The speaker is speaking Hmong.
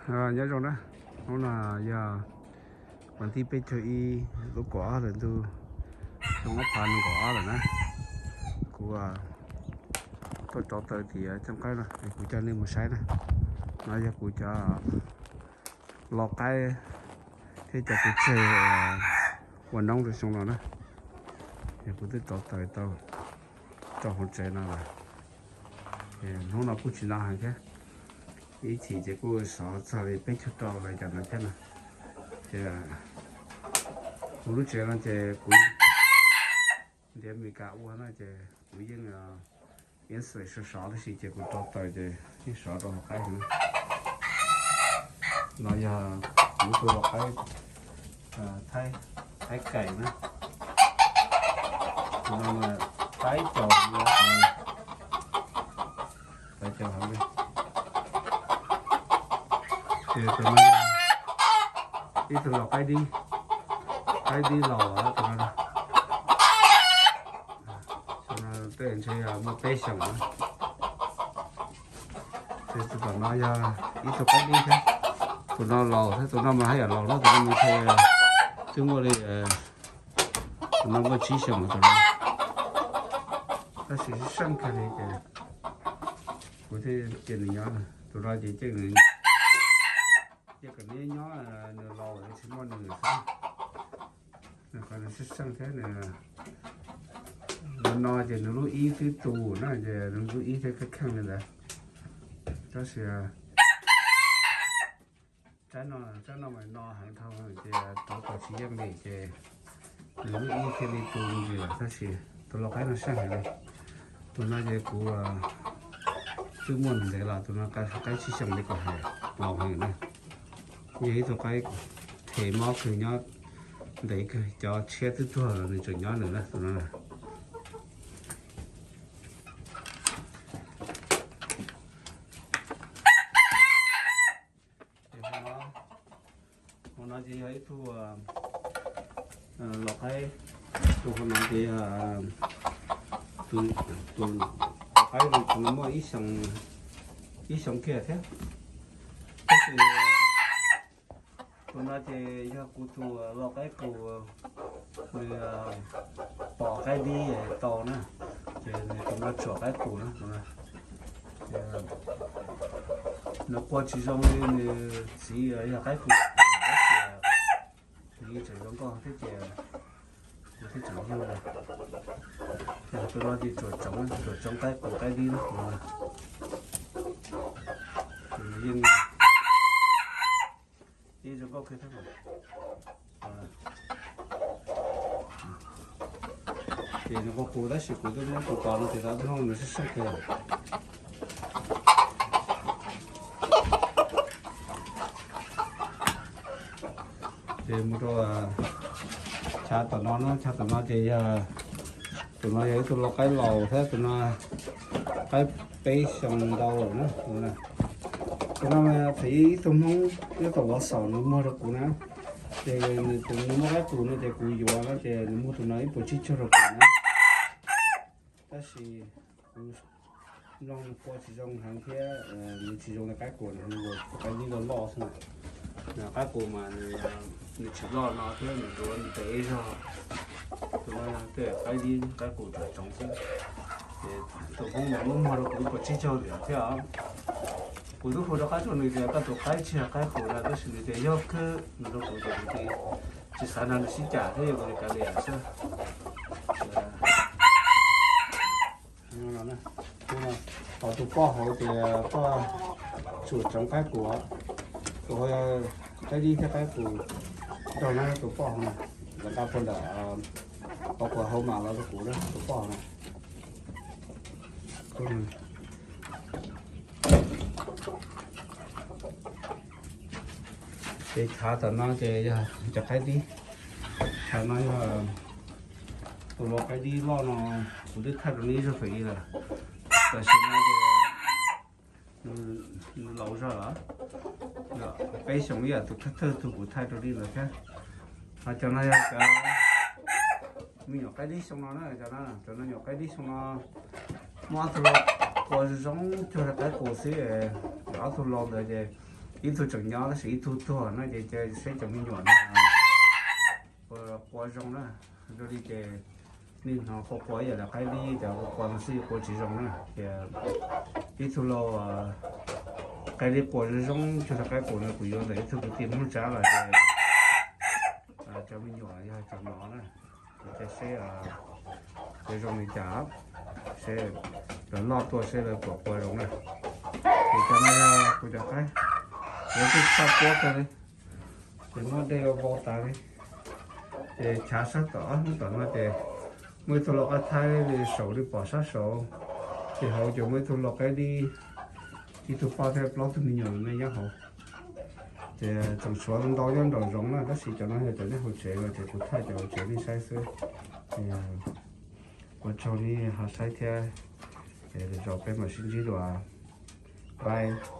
Nyob zoo na, hnub no yog vas thib peb caug ib lub kaum ob hlis ntuj, xyoo ob phav nees nkaum ob lawm na. Kuv tuaj rauv taws tim cooj qaib no es kuv coj nej mus saib na. No yog kuv cov lau qaib thiab cov txiv tseg ua noob rau xyoo no na. Es kuv twb rauv taws tau rau hauv tsev no lawm. Hnub no kuj tsis no heev thiab, ib chim ces kuj sov txog li peb caug rau los cas no thiab no. Ces kuv lub tsev no ces kuv ntiav Meskas ua no ces kuv yeej yeej xaim sov sov tab sis ces kuv rauv taws ces yeej sov rau hauv qaib heev. No yog kuv tus lau qaib Thaib Kaim na. Tus no mas qaib caum, qaib caum heev li. Ces tus no ib tug lau qaib dib, qaib dib laus tus no. Tus no tej ntshe yog muaj peb xyoos na. Ces tus tom no yog ib tug qaib dib thiab. Tus no laus thiab, tus no mas haj yam laus na, tus no mas ntshe twb muaj li, tus no muaj tsib xyoos tus no. Tab sis sib seej kawg li ces kuv thiaj cia nws nyob. Tus no ces yeej kom nws nyob, nws laus tsis muaj nws xwb. Qhov nws sib seej thiab nws, no no ces nws lub ib twb tu na, ces nws lub ib thiab kheej kheej li ntawd. Tab sis tsab no, tsab no mas no heev dhau ces rauv taws tsis yeej li ces nws lub ib thiaj li tu ntsis lawm, tab sis tus lau qaib no seej heev li. Tus no ces kuv twb muaj ntev los, tus no qaib tsib xyoos li kuv hais, laus heev na. Yog ib tug qaib them mob kawg, nyob ntev kawg, cov tshiab twb tuag los nws tseem nyob nws na tus no. Hauv no ces yog ib tug lau qaib, tus hauv no ces yog tus lau qaib no, tus no muaj ib xyoos kiag thiab. Tab sis tus no ces yog kuv tus lau qaib qus, nws pom qaib dib tau na, ces nws tus no tsuam qaib qus na. Nws qua tsis zoo li nws txiv yog qaib qus, nws yeej tseem zoo nkauj thiab ces kuv thiaj tseem yug lawm. Tus no ces tsuam tsoov, tsuam tsoov qaib qus qaib dib na. Nws yeej ib zoo nkauj kawg thiab. Ces nws qua qus tab sis kuv twb muab tus tos no ces tau hnub nws sib seej kawg. Ces mus rau chav tom no na, chav tom no ces yog, tus no yog ib tug lau qaib laus thiab, tus no qaib peb xyoos ntau lawm na. Tus no thaum ib tug Hmoob nyob tom Vov Xaum nws muag rau kuv na, ces nws tus nws muaj qaib qus no ces kuv yuav no ces nws muag tus no ib puas tsib caug rau kuv na. Tab sis kuv mloog nws qua tsis zoo heev thiab, nws tsis zoo li qaib qus, nws ua qaib dib loj loj xwb na. Qaib qus mas nws tsis loj no thiab nws tuav ntev zog. Tus no tej qaib dib qaib qus tsuam tsoov xwb. Ces tus Hmoob no muab muag rau kuv ib puas tsib caug thiab. Kuv twb hu rau qab rau nws tias koj tus qaib tsis yog qaib qus na, tab sis nws tias yog kawg nws rau kuv ces kuv tsis xav nrog nws sib cam thiab, yog kuv li kav liam xwb. Ho tus poj hauv tias koj tsuam tsoov qaib qus, tus hauv qaib dib thiab qaib qus nrog na, tus poj hauv na, lawv nqa puag ntawm qhov quav hauv mas los rau kuv na, tus poj hauv na. Ces chav tom no ces yog cov qaib dib. Chav no yog tus lau qaib dib loj no, kuv twb thaij rau nej ib zaug pem li lawm. Tam sim no ces nws laus zog lawm, peb xyoos ib yam tus thawj thawj tug kuv thaij rau nej ntawd thiab. Ho cov no yog cov me nyuam qaib dib xyoo no na, cov no, cov no nyuam qaib dib xyoo no muaj ob tug lau qua zoo zoo cuag li qaib qus xwb, ob tug lau ntawd ces Ib tug tseem nyob tab sis ib tug tuag no ces saib cov me nyuam no puas qua zoo na. Zoo li ces nej hnov qua qua ib yam li qaib dib, cov qua qua no xwb qua tsis zoo na. Ces ib tug lau qaib dib qua zoo zoo, tug lau qaib qus no kuv yuav ntawm ib tug kwv tij Hmoob Tsab los ces cov me nyuam yog cov no na. Ces seb cov zoo li cas, seb lawv loj tuaj seb lawv puas qua zoo na. Ces cov no yog kuv cov qaib, lawv twb txaj puab kawg li. Ces muab dej ua vau tas li. Ces chav sab tom ob hnub tom no ces muaj ib tug lau qaib thaib li saum li pom sab saud. Ces hauv ces muaj ib tug lau qaib dib, ib tug poj thiab plaub tug me nyuam me nyob hauv. Ces tseem tshuav ntau nyob nraum zoov na, tab sis cov no yog cov nyob hauv tsev no ces kuv thaij cov hauv tsev nej saib xwb. Ua tsaug nej ho saib thiab, es lwm zaus peb mam sib ntsib dua. Bye.